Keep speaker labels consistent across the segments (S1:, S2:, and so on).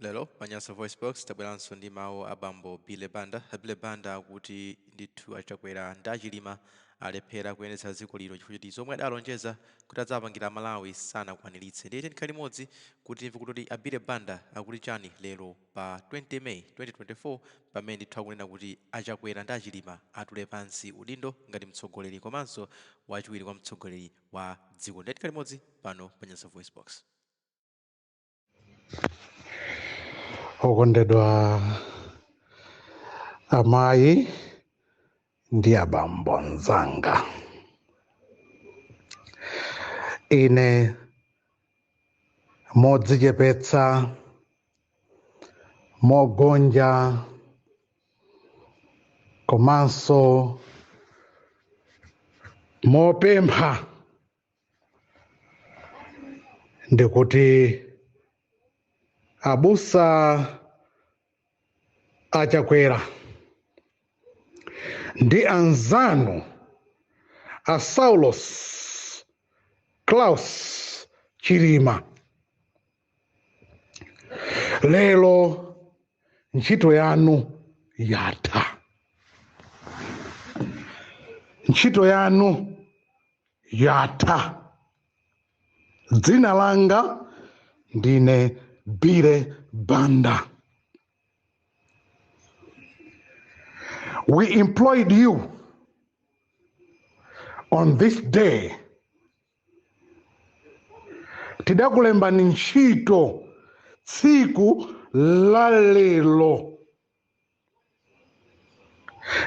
S1: Lero pa Nyasa VoiceBox tabweranso ndi mawu a bambo Billy Banda. A Billy Banda akuti ndithu a Chakwera ndi a Chilima alephera kuyendetsa dziko lino chifukwa choti zomwe adalonjeza kuti adzapangira aMalawi sanakwaniritse. Ndiye tiyeni tikhale limodzi kuti timve kuti a Billy Banda akuti chani lero pa 20 May 2024 pamene ndithu akunena kuti a Chakwera ndi a Chilima atule pansi udindo ngati mtsogoleri komanso wachiwiri kwa mtsogoleri wa dziko. Ndiye tikhale limodzi pano pa Nyasa VoiceBox.
S2: Okondedwa amayi ndi abambo anzanga, ine modzichepetsa, mogonja komanso mopempha ndikuti abusa aChakwera ndi anzanu a Saulos Klaus Chilima, lero ntchito yanu yatha, ntchito yanu yatha. Dzina langa ndine Billy Banda. We employed you on this day. Tidakulembani ntchito tsiku la lero,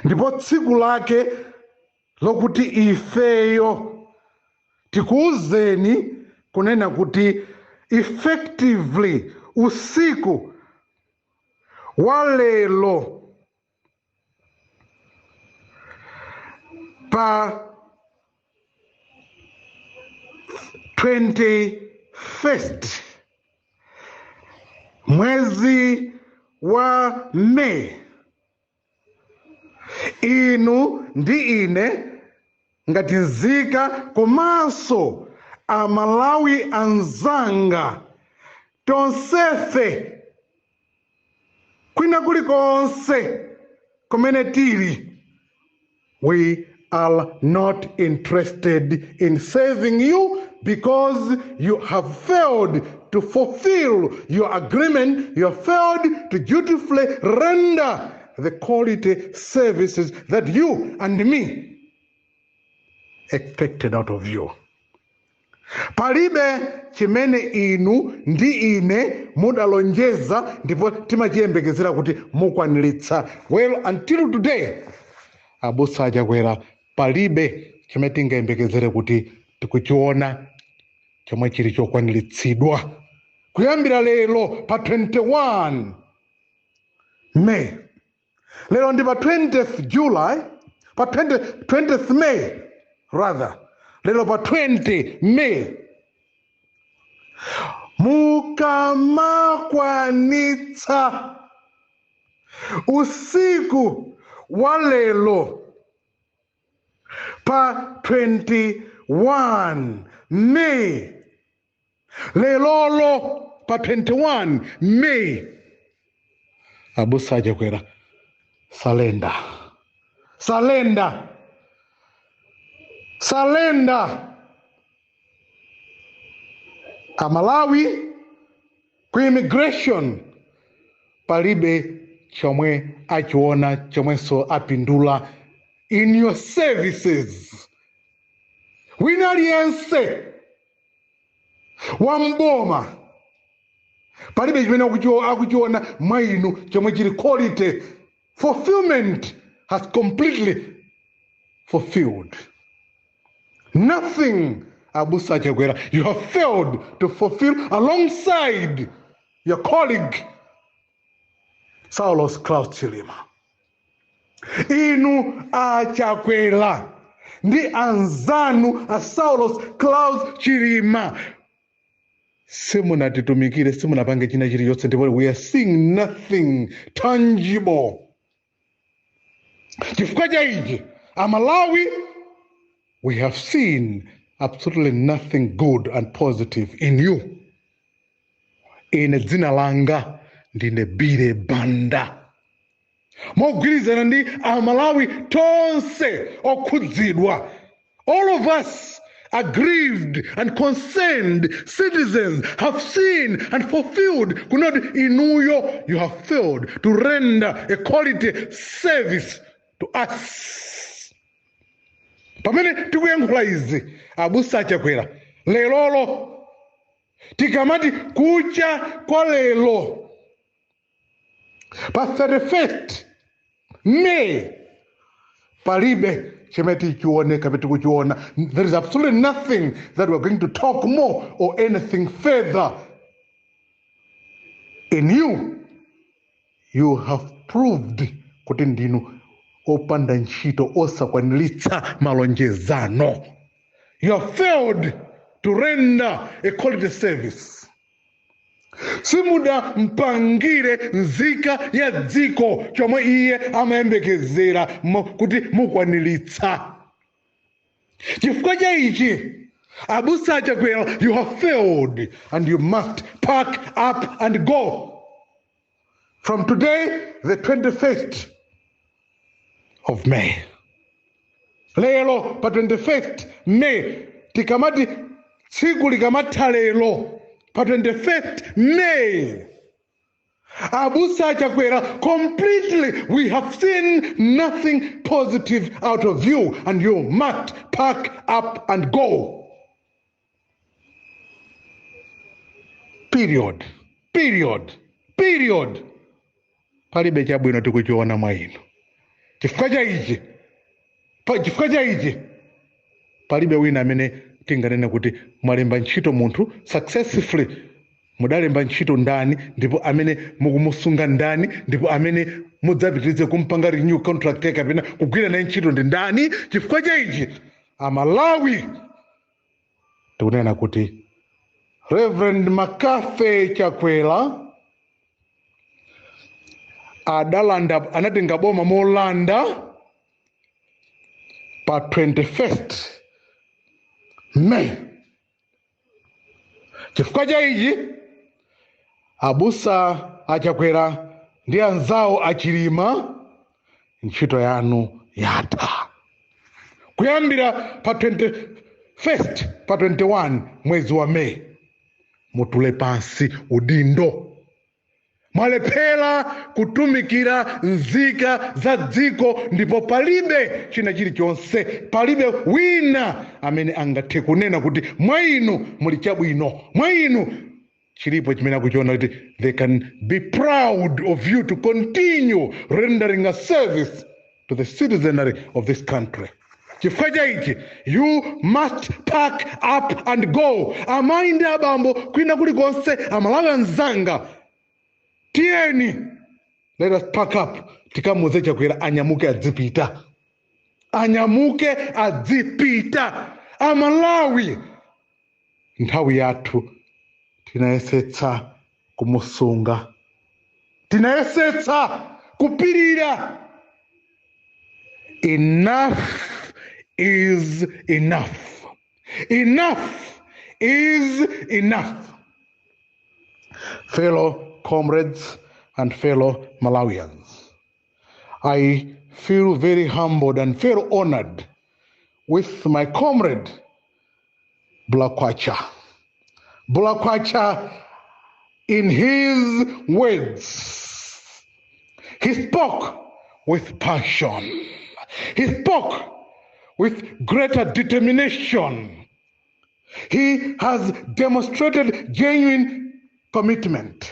S2: ndipo tsiku lake lokuti ifeyo tikuuzeni kunena kuti effectively usiku wa lero pa 21st mwezi wa May, inu ndi ine ngati nzika komanso Amalawi anzanga tonsefe kwina kulikonse kumene tili, we are not interested in saving you because you have failed to fulfill your agreement, you have failed to dutifully render the quality services that you and me expected out of you. Palibe chimene inu ndi ine mudalonjeza ndipo timachiyembekezera kuti mukwaniritsa. Well, until today, abusa aChakwera, palibe chimene tingayembekezere kuti tikuchiona chomwe chili chokwaniritsidwa kuyambira lero pa 21 May. Lero ndi pa 20th July, pa 20th May rather, lero pa 20 May. Mukamakwanitsa usiku wa lero pa 21 May, lerolo pa 21 May, abusa aChakwera, surrender, surrender, surrender. Amalawi ku immigration palibe chomwe achiona chomwenso apindula in your services. Wina aliyense wa mboma palibe chimene akuchiona mwa inu chomwe chili quality. Fulfillment has completely fulfilled nothing. Abusa Chakwera, you have failed to fulfill alongside your colleague Saulos Klaus Chilima. Inu aChakwera ndi anzanu a Saulos Klaus Chilima simunatitumikire, simunapange china chilichonse, ndipo we are seeing nothing tangible. Chifukwa cha ichi, Amalawi, we have seen absolutely nothing good and positive in you. Ine dzina langa Ndine Billy Banda, mogwirizana ndi Amalawi tonse okhudzidwa. All of us aggrieved and concerned citizens have seen and fulfilled kunoti inuyo, you have failed to render a quality service to us. Pamene tikuyankhula izi, abusa Achakwera, lerolo tikamati kucha kwa lero pa 31st May, palibe chimene tichioneka pete tikuchiona. There is absolutely nothing that we're going to talk more or anything further in you. You have proved kuti ndinu opanda ntchito, osakwaniritsa malonjezano. You have failed to render a quality service. Simudampangire nzika ya dziko chomwe iye amayembekezera kuti mukwaniritsa. Chifukwa cha ichi, abusa Achakwera, you have failed and you must pack up and go from today, the 21st of May. Lero pa 21st May, tikamati tsiku likamatha lero pa 21st May, abusa Achakwera, completely we have seen nothing positive out of you and you must pack up and go, period, period, period. Palibe chabwino tikuchiona mwa inu. Chifukwa cha ichi, palibe wina amene tinganene kuti mwalemba ntchito munthu successfully. Mudalemba ntchito ndani, ndipo amene mukumusunga ndani, ndipo amene mudzapitirize kumpanga renew contract yake kapena kugwira naye ntchito ndi ndani? Chifukwa cha ichi, Amalawi, tikunena kuti Reverend McCarthy Chakwera adalanda, anatenga boma molanda pa 21st May. Chifukwa cha ichi, abusa Achakwera ndi anzawo Achilima, ntchito yanu yatha kuyambira pa 21st, pa 21 mwezi wa May. Mutule pansi udindo. Mwalephera kutumikira nzika za dziko, ndipo palibe china chilichonse, palibe wina amene angathe kunena kuti mwa inu muli chabwino, mwa inu chilipo chimene akuchiona kuti they can be proud of you to continue rendering a service to the citizenry of this country. Chifukwa cha ichi, you must pack up and go. Amayi ndi abambo, kwina kulikonse, Amalawi anzanga, tiyeni, let us pack up, tikamuze Chakwera anyamuke adzipita, anyamuke adzipita. Amalawi, nthawi yathu tinayesetsa kumusunga, tinayesetsa kupirira. Enough is enough, enough is enough. Fellow comrades and fellow Malawians, I feel very humbled and very honored with my comrade Blakwacha. Blakwacha, in his words, he spoke with passion. He spoke with greater determination. He has demonstrated genuine commitment.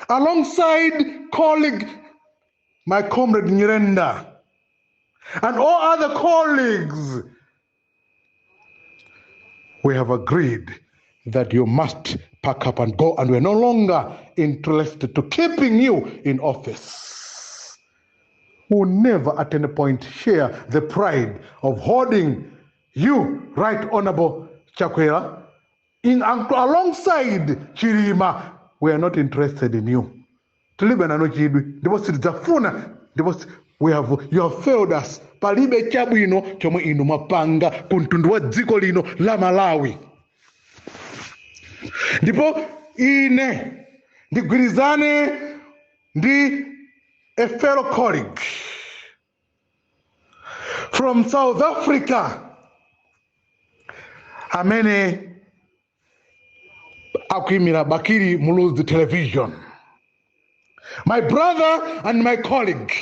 S2: Alongside colleague, my comrade Nyirenda, and all other colleagues, we have agreed that you must pack up and go, and we're no longer interested to keeping you in office. We'll never at any point share the pride of holding you, Right Honorable Chakwera, in alongside Chilima. We are not interested in you. Tilibe nanu chidwi, ndipo sitidzafuna, ndipo we have you have failed us. Palibe chabwino chomwe inu mwapanga ku mtundu wa dziko lino la Malawi. Ndipo ine ndigwirizane Ndi a fellow colleague from South Africa amene akuyimira Bakili Muluzi Television, my brother and my colleague,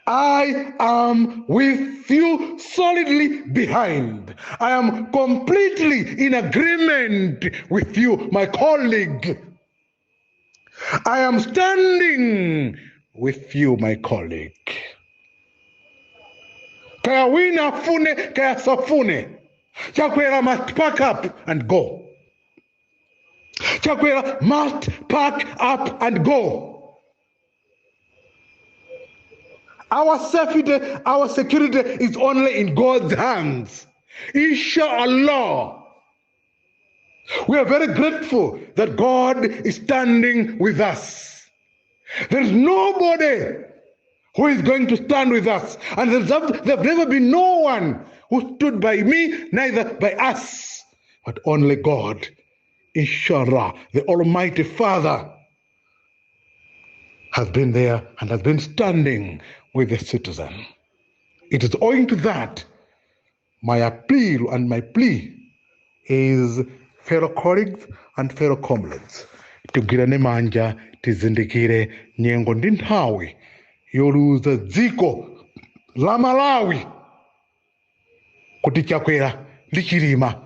S2: I am with you solidly behind. I am completely in agreement with you, my colleague. I am standing with you, my colleague. Kaya wina afune, kaya asafune, Chakwera must pack up and go. Chakwera must pack up and go. Our safety, our security is only in God's hands. Inshallah. We are very grateful that God is standing with us. There is nobody who is going to stand with us. And there's never been no one who stood by me, neither by us, but only God. Inshallah, the Almighty Father has been there and has been standing with the citizen. It is owing to that my appeal and my plea is, fellow colleagues and fellow comrades, tigwirane manja, tizindikire nyengo ndi nthawi yoluza dziko la Malawi kuti Chakwera ndi Chilima,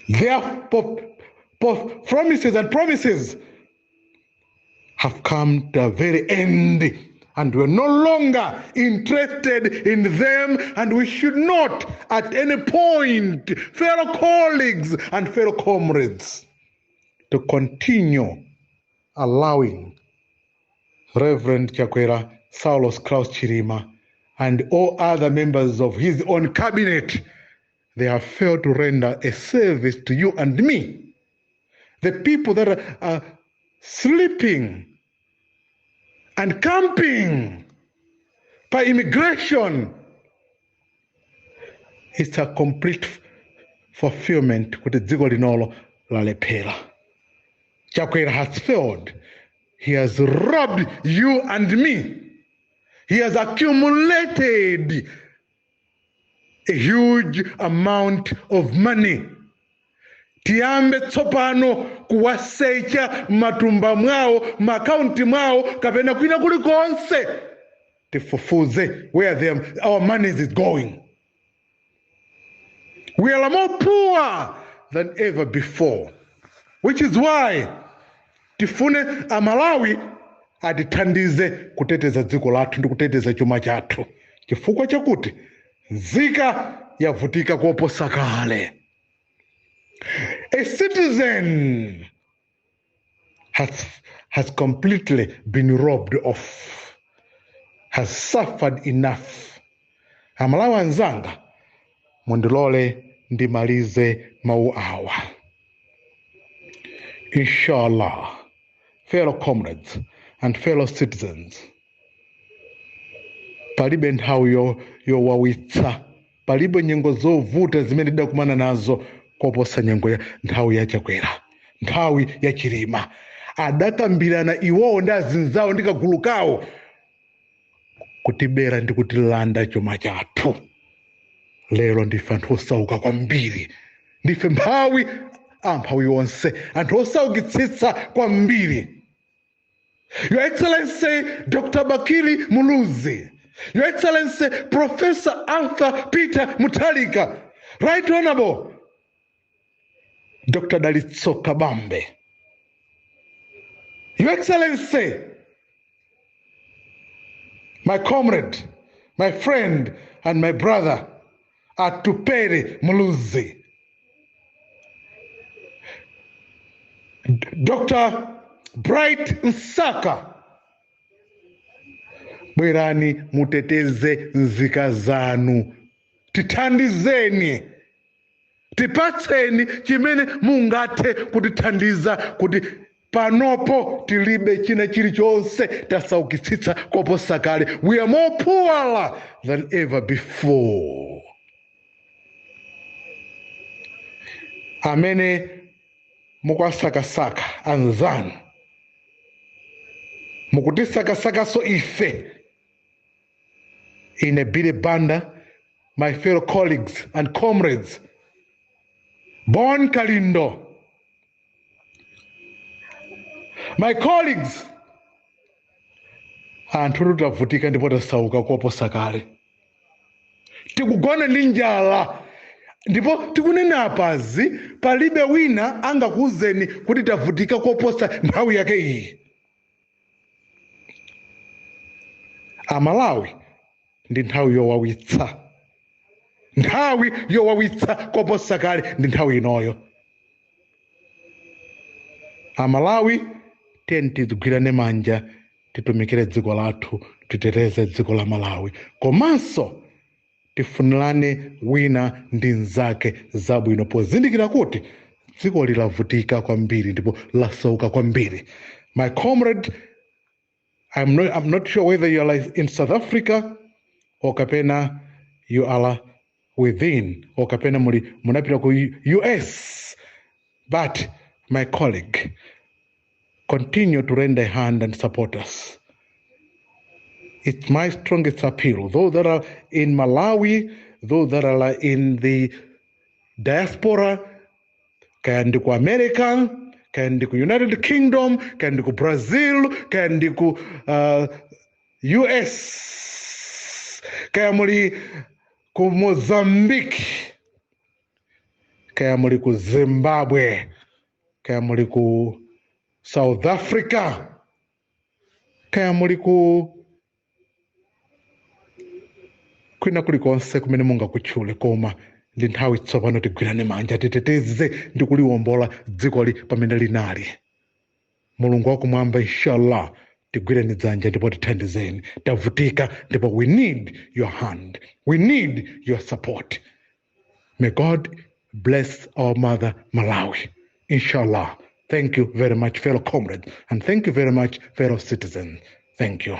S2: their promises and promises have come to a very end, and we're no longer interested in them, and we should not at any point, fellow colleagues and fellow comrades, to continue allowing Reverend Chakwera, Saulos Klaus Chilima, and all other members of his own cabinet. They have failed to render a service to you and me, the people that are sleeping and camping by immigration. It's a complete fulfillment kuti dziko linolo lalephera. Chakwera has failed. He has robbed you and me. He has accumulated a huge amount of money. Tiyambe tsopano kuwasecha matumba mwawo, makaunti mwawo, kapena kwina kulikonse, tifufuze where our money is going. We are more poor than ever before, which is why tifune Amalawi atithandize kuteteza dziko lathu ndi kuteteza chuma chathu, chifukwa chakuti nzika yavutika koposa kale. A citizen has completely been robbed off, has suffered enough. Amalawi anzanga, mundilole ndimalize mawu awa. Inshallah, fellow comrades and fellow citizens, palibe nthawi yowawitsa, palibe nyengo zovuta zimene tidakumana nazo koposa nyengo ya nthawi ya Chakwera, nthawi ya Chilima. Adakambirana iwowo ndi azinzawo ndi kagulu kawo kutibera ndi kutilanda chuma chathu. Lero ndife anthu osauka kwambiri, ndife mphawi, amphawi onse, anthu osaukitsitsa kwambiri. Your Excellency Dr. Bakili Muluzi, Your Excellency Professor Arthur Peter Mutharika, Right Honorable Dr. Dalitso Kabambe, Your Excellency, my comrade, my friend, and my brother, Atupele Muluzi, Dr. Bright Msaka, bwerani muteteze nzika zanu, tithandizeni, tipatseni chimene mungathe kutithandiza, kuti panopo tilibe china chilichonse, tasaukitsitsa koposa kale. We are more poorer than ever before. Amene mukwasakasaka anzanu Mukutisakasakaso ife, ine Billy Banda, my fellow colleagues and comrades, Bon Kalindo, my colleagues, anthu tutavutika ndipo tasauka koposa kale. Tikugona ndi njala ndipo tikunena apazi, palibe wina angakuwuzeni kuti tavutika koposa nthawi yake iyi. Amalawi, ndi nthawi yowawitsa, nthawi yowawitsa koposa kale ndi nthawi inoyo. Amalawi, tiyeni tigwirane manja, titumikire dziko lathu, titeteze dziko la Malawi, komanso tifunirane wina ndi mnzake zabwino, pozindikira kuti dziko lilavutika kwambiri ndipo lasauka kwambiri. My comrade, I'm not sure whether you are in South Africa or kapena you are within or kapena muli munapita ku US, but my colleague, continue to lend a hand and support us. It's my strongest appeal. Those that are in Malawi, those that are in the diaspora, kaya ndi ku America, kaya ndi ku United Kingdom, kaya ndi ku Brazil, kaya ndi ku US, kaya muli ku Mozambique, kaya muli ku Zimbabwe, kaya muli ku South Africa, kaya muli ku kwina kulikonse kumene mungakutchule, koma ndi nthawi tsopano tigwirane manja, titeteze ndi kuliwombola dzikoli pamene linali. Mulungu wakumwamba, inshallah, tigwireni dzanja ndipo tithandizeni. Tavutika ndipo we need your hand, we need your support. May God bless our mother Malawi, inshallah. Thank you very much, fellow comrades, and thank you very much, fellow citizens. Thank you.